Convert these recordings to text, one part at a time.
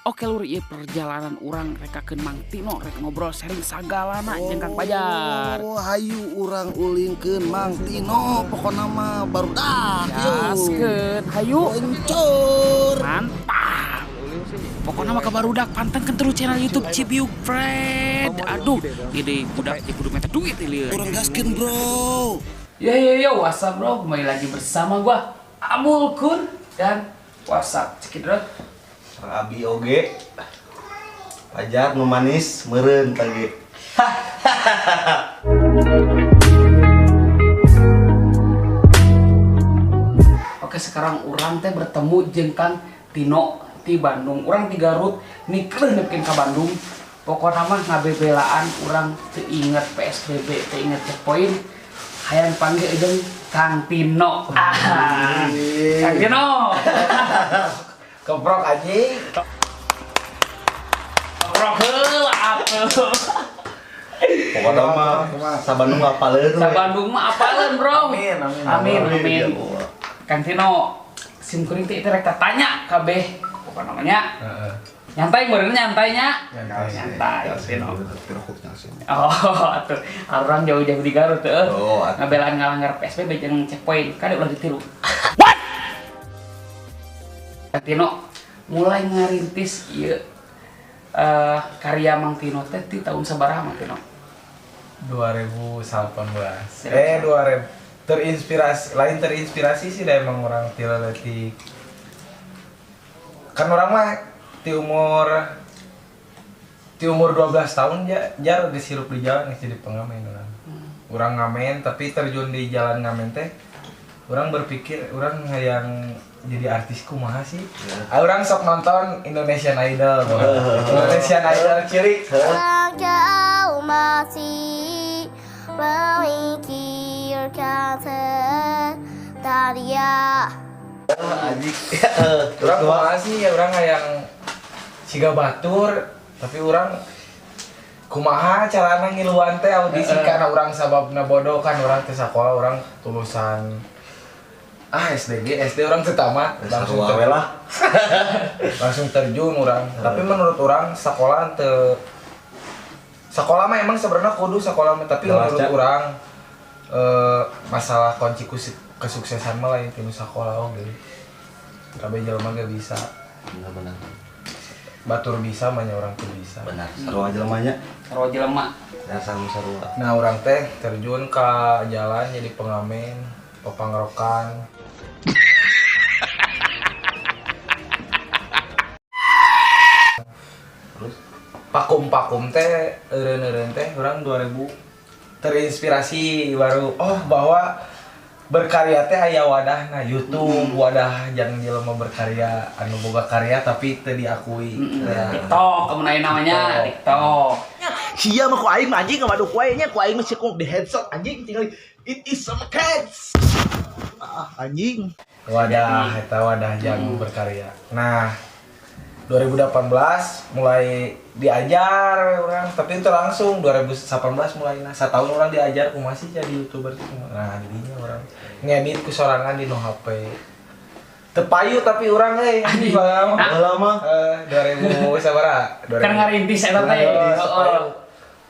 Oke lur, ieu perjalanan urang rekakeun Mang Tino rek ngobrol sharing sagalana jeung Kang Pajar. Oh, hayu urang ulingkeun Mang Tino, pokona mah barudak. Gaskeun, hayu. Luncur. Mantap. Pokoknya mah kabarudak pantengkeun terus channel YouTube Cibiuk Fred. Aduh, ini budak ieu kudu minta duit ieu. Urang gaskeun, Bro. Yo yo yo, what's up bro? Kembali lagi bersama gua Abul Kun dan what's up cekidrot. Abi oge Pajar nu manis meureun tadi. Oke, sekarang urang teh bertemu jeung Kang Tino di Bandung. Urang di Garut nikleuh nepikeun ka Bandung. Pokokna mah ngabebelaan urang teu inget PSBB, teu inget checkpoint. Hayang panggil jeung Kang Tino. Ah, Kang Tino. Keprok anjing. Keprok heula atuh. Pokokna mah sa Bandung apaleun. Sa Bandung mah apaleun, Bro. Amin, amin. Amin, amin. Kang Tino, sim kuring teh rek tanya kabeh. Pokokna namanya. Heeh. Nyantai meureun nyantainya. Nyantai. Nyantai, Tino. Oh, atuh. Orang jauh-jauh di Garut teh. Oh, atuh. Ngabelaan ngalanggar PSBB jeung checkpoint. Kade ulah ditiru. What? Kang Tino mulai ngarintis ieu karya Mang Tino teh ti tahun sabaraha Mang Tino? 2018. 2000 terinspirasi, lain terinspirasi sih dah emang orang ti leutik. Kan orang mah ti umur 12 tahun jar geus hirup di jalan geus jadi pengamen orang. Urang ngamen tapi terjun di jalan ngamen teh urang berpikir urang hayang jadi artis kumaha sih? Ya. Orang sok nonton Indonesian Idol. Indonesian Idol cilik. Kau masih memikirkan tentang. Anjing. Urang kumaha sih ya urang hayang siga batur tapi urang kumaha carana ngiluan teh audisi karena urang sababna bodoh kan urang teh sakola urang tulusan SDG, SD orang terutama langsung lah. Langsung terjun orang. Tapi menurut orang sekolah sekolah mah emang sebenarnya kudu sekolah mah, tapi menurut orang masalah kunci kesuksesan mah lain tinu sekolah oge. Kabeh jelema ge bisa. Benar-benar. Batur bisa mah nya urang teu bisa. Benar. Sarua jelema nya. Sarua jelema. Ya sarua. Nah, urang teh terjun ke jalan jadi pengamen, pepangrokan. Terus pakum-pakum teh eureun-eureun teh urang 2000 terinspirasi baru oh bahwa berkarya teh aya wadahna YouTube, wadah jang jelema berkarya anu boga karya tapi teu diakui. Ya. TikTok kemudian namanya TikTok. Sia mah ku aing mah anjing ngawaduk wae nya ku aing mah cekung di headshot anjing tinggal it is some cats. Ah anjing. Wadah eta wadah jang berkarya. Nah, 2018 mulai diajar orang, tapi itu langsung 2018 mulai nah setahun orang diajar aku masih jadi YouTuber tuh. Nah, jadinya orang ngedit ku sorangan di no HP. Tepayu tapi orang euy anjing Baheula mah 2000 sabaraha? Kan ngarintis eta teh.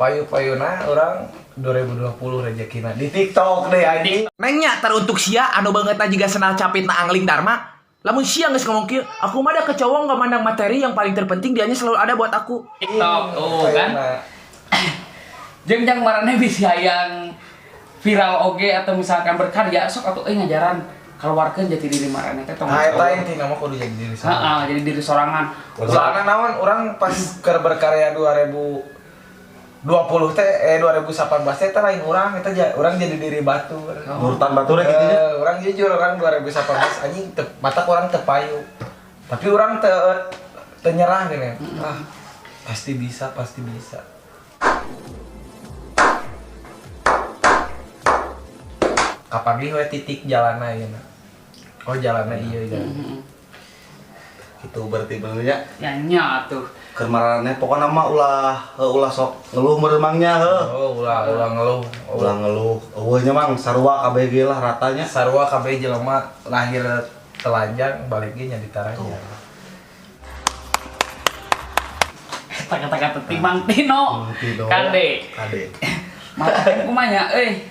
Payu-payuna orang 2020 rezekina di TikTok deh anjing. Nengnya teruntuk sia anu banget juga senal capit na angling dharma. Lamun sia geus ngomong kieu, aku mah da ke cowok nggak mandang materi, yang paling terpenting dianya selalu ada buat aku. TikTok tuh kan. Jeung jang maraneh bisa hayang viral oge atau misalkan berkarya sok atuh euy ngajaran keluarkeun jati diri maraneh teh tong. Nah, eta intina mah kudu jadi diri sorangan. Heeh, jadi diri sorangan. Soalna naon urang pas keur berkarya 2020 teh 2018 teh eta lain urang eta urang jadi diri batur. Nurutan batur gitu nya. Urang jujur urang 2018 anjing mata urang teu payu. Tapi urang teu nyerah gini. Ah, pasti bisa, pasti bisa. Kapanggih we titik jalanna ieu. Oh, jalanna ieu jalan. Gitu berarti benernya. Ya nya atuh. Keur maraneh pokona mah ulah sok ngeluh meureun mangnya heuh. Oh, ulah ngeluh. Ulah ngeluh. Eueuh nya mang sarua kabeh ge lah ratanya. Sarua kabeh jelema lahir telanjang baliknya jadi taranjang. Kata-kata ti Mang Tino. Mang Tino. Kade. Kade. Maka kumaha nya euy.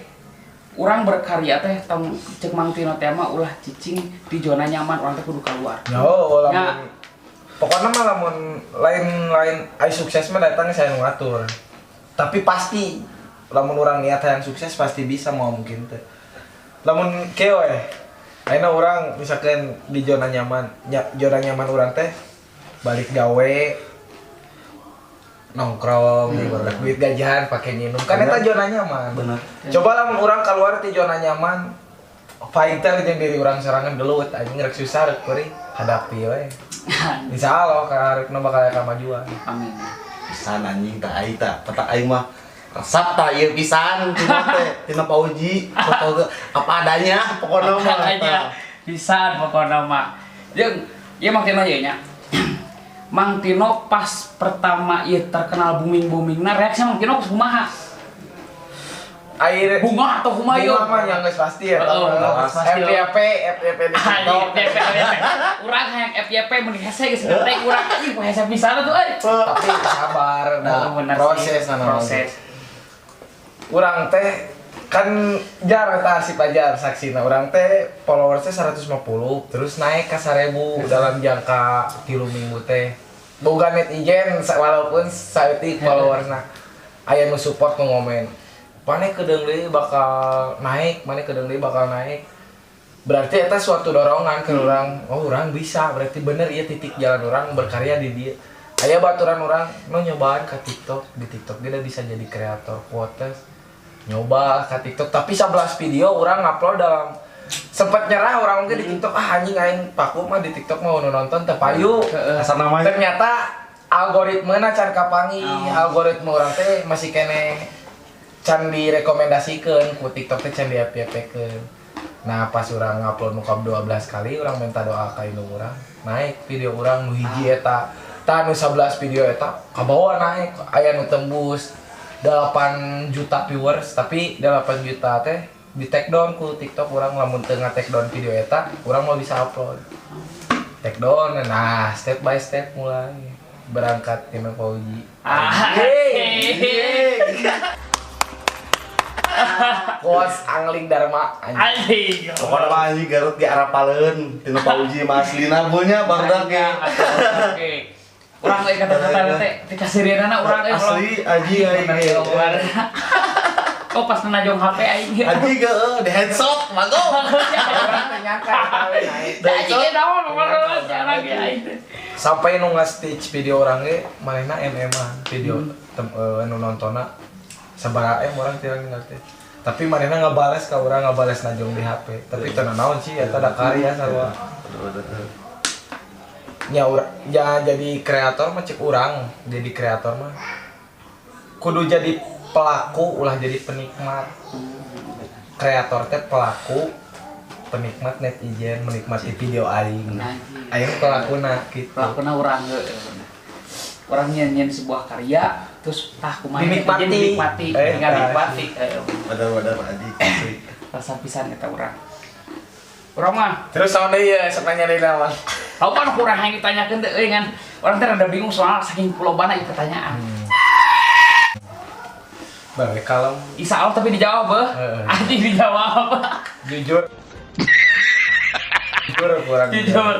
Urang berkarya teh tong cek Mang Tino teh mah ulah cicing di zona nyaman, urang teh kudu keluar. Yo, Ya. lamun pokoknya mah lamun lain-lain ai sukses mah datang saya nu ngatur. Tapi pasti lamun urang niat hayang sukses pasti bisa, mau mungkin teh. Lamun kieu we. Ayeuna urang misalkan di zona nyaman, nya, zona nyaman urang teh balik gawe nongkrong, hmm, duit gajian pakai minum kan eta zona nyaman. Bener. Coba lamun urang keluar ti zona nyaman, fighter jeung diri urang sorangan, gelut anjing, rek susah rek perih hadapi we. Insya Allah karekna bakal aya kamajuan. Amin. Pisan anjing tak aing tak petak aing mah resep tak ieu pisan tina teh tina Pauji foto apa adanya pokoknya mah. Makanya bisa pokoknya mah. Jeung ieu Mang Tino ieu nya. Mang Tino pas pertama ieu terkenal booming-boomingna, reaksi Mang Tino kumaha? Air Bunga atau kumaha ieu? Bunga mah yang geus pasti ya. Oh, geus pasti. FYP, FYP di Anjing, TikTok. FYP, FYP. Urang hayang FYP mun hese geus ngetek urang ih hese pisan tuh euy. Tapi sabar, nah, Oh, bener sih. proses nah, Proses. Urang teh kan jar eta si Pajar saksina, urang teh followersnya 150 terus naik ke 1000 dalam jangka 3 minggu teh. Boga netizen walaupun saeutik followersna aya nu support, nu ngomen maneh kedeung deui bakal naik, maneh kedeung deui bakal naik. Berarti eta suatu dorongan ke urang, oh urang bisa, berarti bener iya titik jalan urang berkarya di dia. Aya baturan urang nu nyobaan ke TikTok, di TikTok dia bisa jadi kreator quotes, nyoba ke TikTok tapi 11 video urang ngupload dalam sempet nyerah urang mungkin di TikTok, ah anjing aing paku mah di TikTok, mau nu nonton teu payu. Asal namanya. Ternyata algoritmena can kapanggih. Oh. Algoritma urang teh masih keneh can direkomendasikeun ku TikTok teh, can di FYP-keun. Nah, pas urang ngupload nu 12 kali, urang minta doa ka indung urang, naik video urang nu hiji eta. Tah, nu 11 video eta kabawa naik, aya nu tembus 8 juta viewers, tapi 8 juta teh di take down ku TikTok. Urang lamun teu take down video eta, urang mau bisa upload take down. Nah, step by step mulai berangkat tina Pauji. Ah, Kos Angling Dharma anjing. Anjing. Pokoknya mah anjing Garut di arapaleun tina Pauji mah aslina punya barudak ge. Oke. Urang euy kata-kata teh dikasirieunana urang euy. Asli anjing aing ge. Oh, pas najong HP aing. Anjing ge di headshot manggo. Urang teu nyangka eta we naik. Anjing ge naon lagi aing teh. Sampai nu nge-stitch video urang ge manehna MM-an video nu nontonna sabaraha M urang tirang ngerti. Tapi manehna ngabales ka urang, ngabales najong di HP. Tapi teu naon sih eta da karya sarua. Nya urang ya jadi kreator mah, cek urang jadi kreator mah kudu jadi pelaku, ulah jadi penikmat. Kreator teh pelaku, penikmat netizen menikmati video aing. Anjing. Aing pelakuna gitu. Pelakuna urang ge. Urang nyen sebuah karya terus tah kumaha Dinikmati. netizen dinikmati, tinggal tah. nikmati. Bener-bener anjing asli. Rasa pisan eta urang. Urang mah Terus sama deui ya sok nanya deui naon? tahu kan kurang yang ditanyakeun teh euy, ngan urang teh rada bingung soalnya saking lobana ieu pertanyaan. Balik kalem. Insya Allah tapi dijawab beuh. Heeh. Anjing dijawab. Jujur. Jujur kurang. Jujur.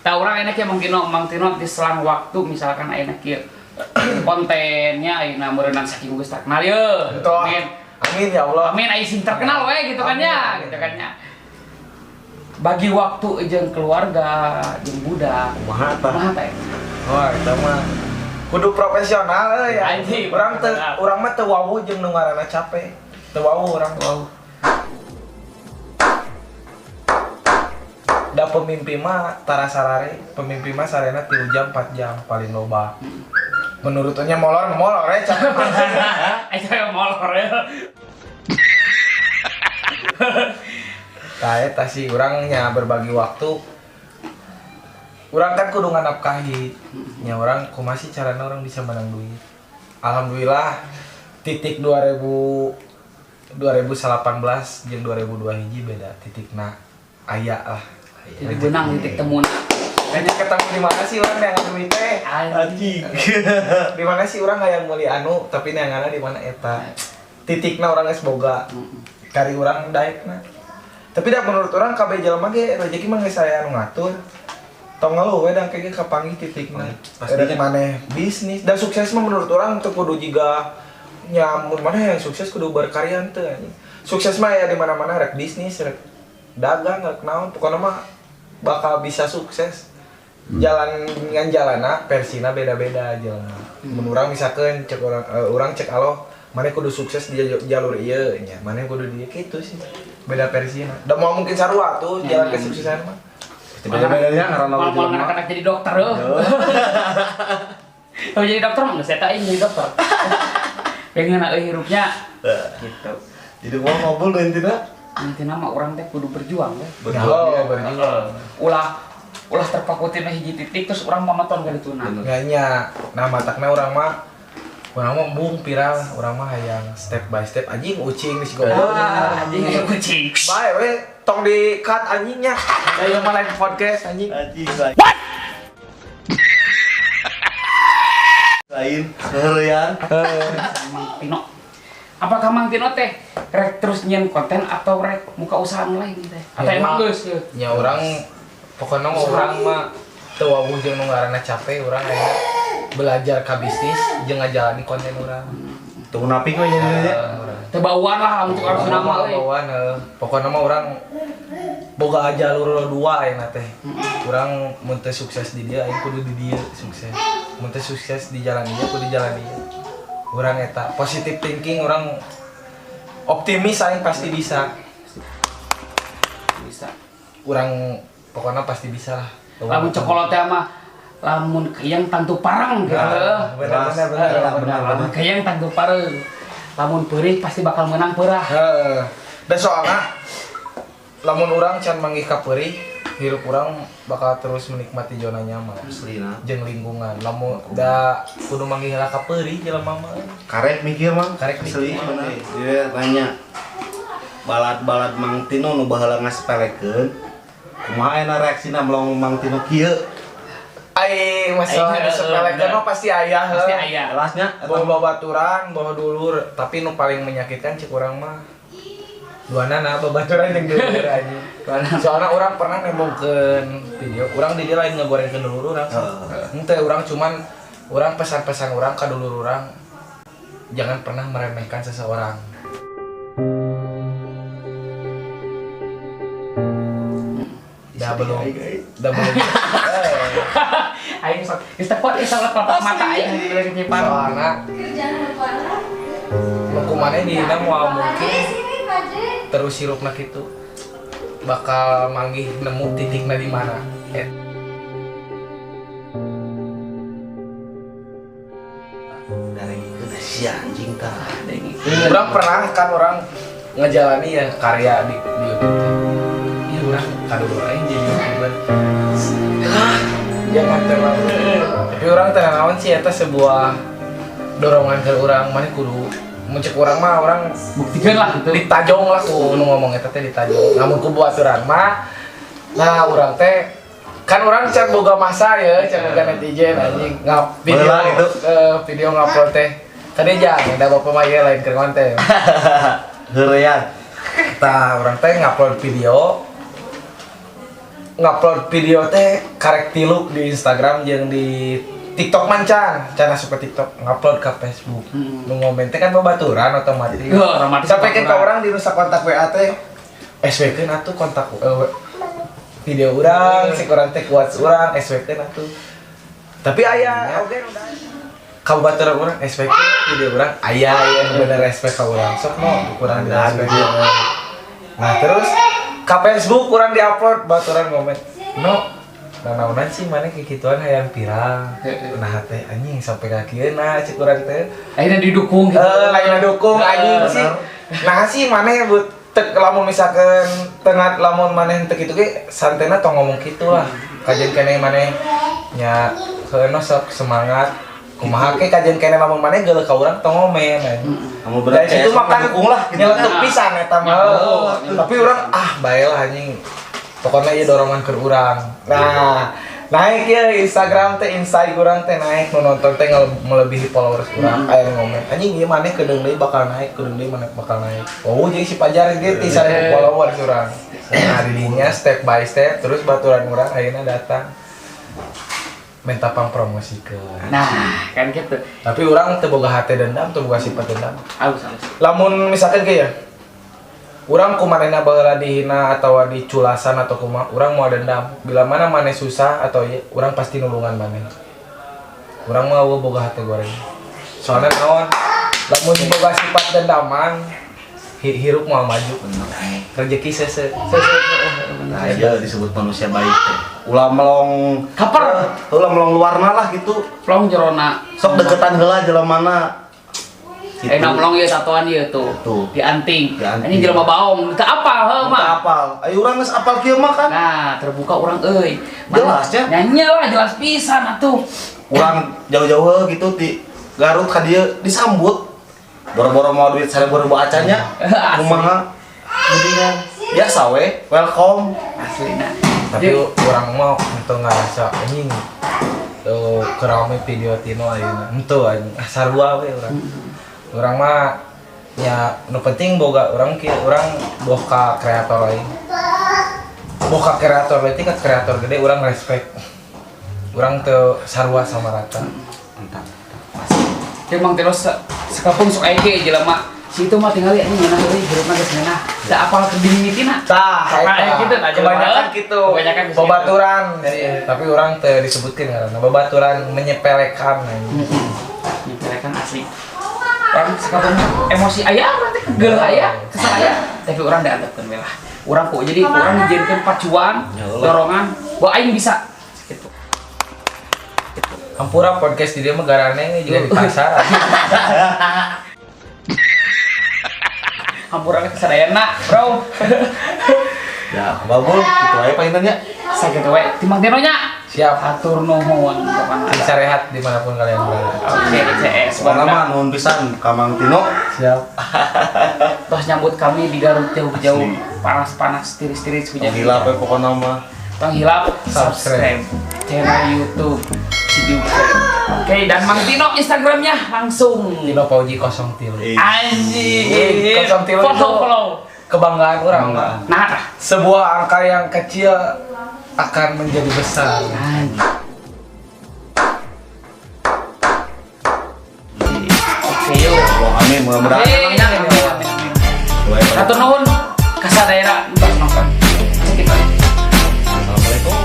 Tah, urang enak ya Mang Tino, Mang Tino di selang waktu misalkan ayeuna kieu kontennya ayeuna meureunang saking geus terkenal ye. Betul. Amin. Amin ya Allah. Amin aya sing terkenal we gitu kan ya, Amin. gitu kan ya. Bagi waktu jeung keluarga, jeung budak. Kumaha tah? Kumaha teh? Wah, itu mah kudu profesional euy ya. Anjing, Urang teu profesional. urang mah teu wawuh jeung nu ngaranna capek. Teu wawuh urang wawuh. Da pemimpi mah tara sarare, pemimpi mah sarena 3 jam 4 jam paling loba. Menurutnya molor molor ya capek. Itu yang molor ya. Tah eta sih urangnya berbagi waktu. Urang kan kudu nganafkahi. Nya urang kumaha sih carana urang bisa menang duit. Alhamdulillah titik 2000 2018 jeung 2002 hiji beda titikna, aya lah. Jadi benang titik temuna. Hanya ketemu di mana sih urang neangan duit teh? Anjing. Di mana sih urang hayang meuli anu tapi neanganna di mana eta? Titikna urang geus boga. Kari urang daekna. Tapi dah menurut urang kabeh jelema ge rezeki mah geus aya anu ngatur. Tong ngeluh we dang kayaknya kapanggih titikna. Pastinya. Rek maneh bisnis dan sukses mah menurut urang teu kudu jiga nya mun maneh yang sukses kudu berkarya teu anjing. Sukses mah ya di mana-mana rek bisnis, rek dagang, rek naon pokoknya mah bakal bisa sukses. Jalan ngan jalana versina beda-beda jalan. Mun urang misalkan cek urang urang cek aloh maneh kudu sukses di jalur ieu nya, maneh kudu di kitu sih. Beda versina. Da moal mungkin sarua tuh jalan kesuksesan mah. Beda-bedanya karena Mal mal anak-anak jadi dokter euy. Kalau jadi dokter mah geus eta aing jadi dokter. Pengen euy hirupnya gitu. Jadi gua ngobrol intina. Intina mah urang teh kudu berjuang we. Berjuang. Oh, berjuang. Ulah ulah terpaku tina hiji titik terus urang monoton ka dituna. Nya, nah matakna urang mah bung viral, urang mah hayang step by step anjing ucing geus goblok. Ah, anjing aya kucing. Bae we tong di cut anjingnya. Da ieu mah lain podcast anjing. Anjing lain. What? Lain heureyan. Mang Tino. Apakah Mang Tino teh rek terus nyieun konten atau rek muka usaha nu lain teh? Atau Ya, emang geus? Nya urang pokokna mah urang mah teu wawuh jeung nu ngaranna capek urang aya belajar ka bisnis jeung ngajalani konten urang. Teu munafik we jadinya. Teu bauan lah lamun cek urang Sunda mah euy. Bauan heuh. Pokokna mah urang boga jalur dua ayeuna teh. Urang mun teu sukses di dieu aing kudu di dieu sukses. Mun teu sukses di jalan ieu kudu di jalan ieu. Urang eta positive thinking, urang optimis aing pasti bisa. Bisa. Urang pokokna pasti bisa lah. Lamun cokolot teh mah lamun keyang tangtu parang gitu. Nah, benar benar benar. Benar, lamun keyang tangtu parang. Lamun peurih pasti bakal menang peurah. Heeh. Dan soalna lamun urang can manggih ka peurih, hirup urang bakal terus menikmati zona nyaman. Aslina. Jeung lingkungan. Lamun da kudu manggih heula ka peurih jelema mah. Karek mikir mang. Karek asli mikir. bener. Dia tanya balad-balad Mang Tino nu baheula ngasepelekeun. Kumaha ayeuna reaksina melong Mang Tino kieu? Ai masalah Ai, disepelekeun mah pasti aya heuh. Pasti aya. Jelasnya Bawa babaturan, bawa dulur, tapi nu paling menyakitkan cek urang mah duanana babaturan jeung dulur anjing. Soalna urang pernah nembongkeun video, urang di dieu lain ngegorengkeun dulur urang. Henteu urang cuman urang pesan-pesan urang ka dulur urang jangan pernah meremehkan seseorang. Dah belum. Aing sok geus teu kuat geus salat mata aing dari nyipar. Soalna nu kumaneh dina moal mungkin terus hirupna kitu bakal manggih nemu titikna di mana. Dari sia anjing tah. Urang pernah kan urang ngejalani ya karya di YouTube teh. Iya urang kadulur aing jadi YouTuber. Jangan terlalu. Tapi urang teh naon sih eta sebuah dorongan ke urang maneh kudu mun cek urang mah urang buktikan lah gitu. Ditajong lah ku nu ngomong eta teh ditajong. Namun ku baturan mah nah urang teh kan urang can boga masa ya, can boga netizen anjing ngap video gitu. Video ngupload teh. Kade jang, da bapak mah ieu lain keur konten. Heureyan. Tah urang teh ngupload video. Ngupload video teh karek tilu di Instagram jeung di TikTok mancan, can asup ke TikTok, ngupload ke Facebook. Nu ngomen teh kan babaturan otomatis. Otomatis sampai ke urang di nusa kontak WA teh SW-keun atuh kontak video urang, si urang teh kuat urang, SW-keun atuh. Tapi aya oge nu kabaturan urang SW-keun video urang, aya aya nu bener respect ka urang. Sok no kurang di respect. Nah, terus ka Facebook kurang diupload baturan ngomen. No, nanaonan sih maneh kikituan hayang viral. Nah teh anjing sampai ka kieu nah cek urang teh. Akhirnya didukung gitu. Lain dukung anjing sih. Nah sih maneh but tek lamun misalkan tengah lamun maneh teu kitu ge santena tong ngomong kitu lah. Kajian keneh maneh nya heueuh sok semangat. Kumaha ke kajian keneh lamun maneh geuleuh ka urang tong ngomen anjing. Kamu berarti itu makan dukung lah gitu. Nyeletuk pisan eta mah. Tapi urang ah bae lah anjing. Pokoknya ieu dorongan keur urang. Nah, Naik ya Instagram teh, insight urang teh naik, nu nonton teh melebihi followers urang. Aya nu ngomen, "Anjing, ieu maneh kedeung deui bakal naik, kedeung deui maneh bakal naik." Oh, jadi si Pajar ge ti 1000 followers urang. Nah, dirinya step by step terus baturan urang ayeuna datang minta pang promosikeun. Nah, kan gitu. Tapi urang teu boga hate dendam, teu boga sifat dendam. Halus halus. Lamun misalkan kayak urang ku manehna baheula dihina atau diculasan atau kumaha, urang mau dendam. Bila mana maneh susah atau ieu, urang pasti nulungan maneh. Urang mau boga hate goreng. Soalnya naon? Lamun boga sifat dendaman, hirup mau maju. Rezeki sese. Nah, dia disebut manusia baik teh. Ulah melong Kaper. Ulah melong luarna lah gitu. Plong jerona. Sok deketan heula jelema. Gitu. Eh, nah, melong ieu tatoan ieu tuh. Tuh. Di anting. Di anting. Ini jelema baong, teu apal heuh Teu mah. apal. Ayo urang geus apal kieu mah kan. Nah, terbuka urang euy. Jelas, ya? Nyanyi lah, jelas pisan atuh. Urang jauh-jauh heuh gitu di Garut ka dieu disambut. Boro-boro mau duit 1000 ribu acannya. Asli. Kumaha? Mendingan biasa we, welcome. Asli nah. Tapi urang mah untuk ngerasa anjing tuh kerame video Tino ayeuna. Henteu anjing, ah sarua we urang. Urang mah ya nu penting boga urang kieu, urang boh ka kreator lain. Boh ka kreator lain ka kreator gede urang respect. Urang teu sarua sama rata. Mantap. Jadi Mang Tino sekampung sok aya ge jelema. Si itu mah tinggal anjing ngeunah euy, hirupna geus ngeunah. Teu apal ke dimimitina. Tah, Sok aya eta. gitu nah jelema. Kebanyakan gitu. Kebanyakan geus gitu. Babaturan sih. Iya. Tapi urang teu disebutkeun ngaranna. Babaturan menyepelekan anjing. Heeh. Nyepelekan asli. Urang sekampung emosi aya urang teh geuleuh aya, kesel aya, tapi urang diantepkeun we lah. Urang kok jadi urang dijadikeun pacuan, Ya Allah. dorongan, bahwa aing bisa gitu. Hampura podcast di dia mah garane juga di pasar. Hampura kesadayana, bro. Ya, babul gitu aja paling nya. Sakitu we, Ti Mang Tino nya. Siap. Hatur nuhun pokona. Bisa rehat dimanapun kalian berada. Oke, CS. Pokona mah nuhun pisan ka Mang Tino. Siap. Tos nyambut kami di Garut jauh-jauh. Asli. Panas-panas, tiris-tiris Tong hujan. hilap we pokona mah. Tong hilap Subscribe. subscribe channel YouTube Cibiuk Frame. Oke, dan Mang Tino Instagramnya langsung. Tino Pauji kosong tilu. Anjing. 03 Follow, itu follow. kebanggaan orang. Kebanggaan. Nah, ah. Sebuah angka yang kecil akan menjadi besar. Anjing. Oke, yuk. Oh, amin mudah-mudahan. Amin, amin, amin, amin. Doain. Hatur nuhun kasadayana tos nonton. Sekitar. Assalamualaikum.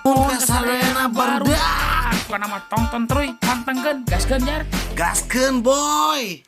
Kasadayana barudak. Bukan nama tonton terus, pantengkeun, gaskeun jar. Gaskeun boy.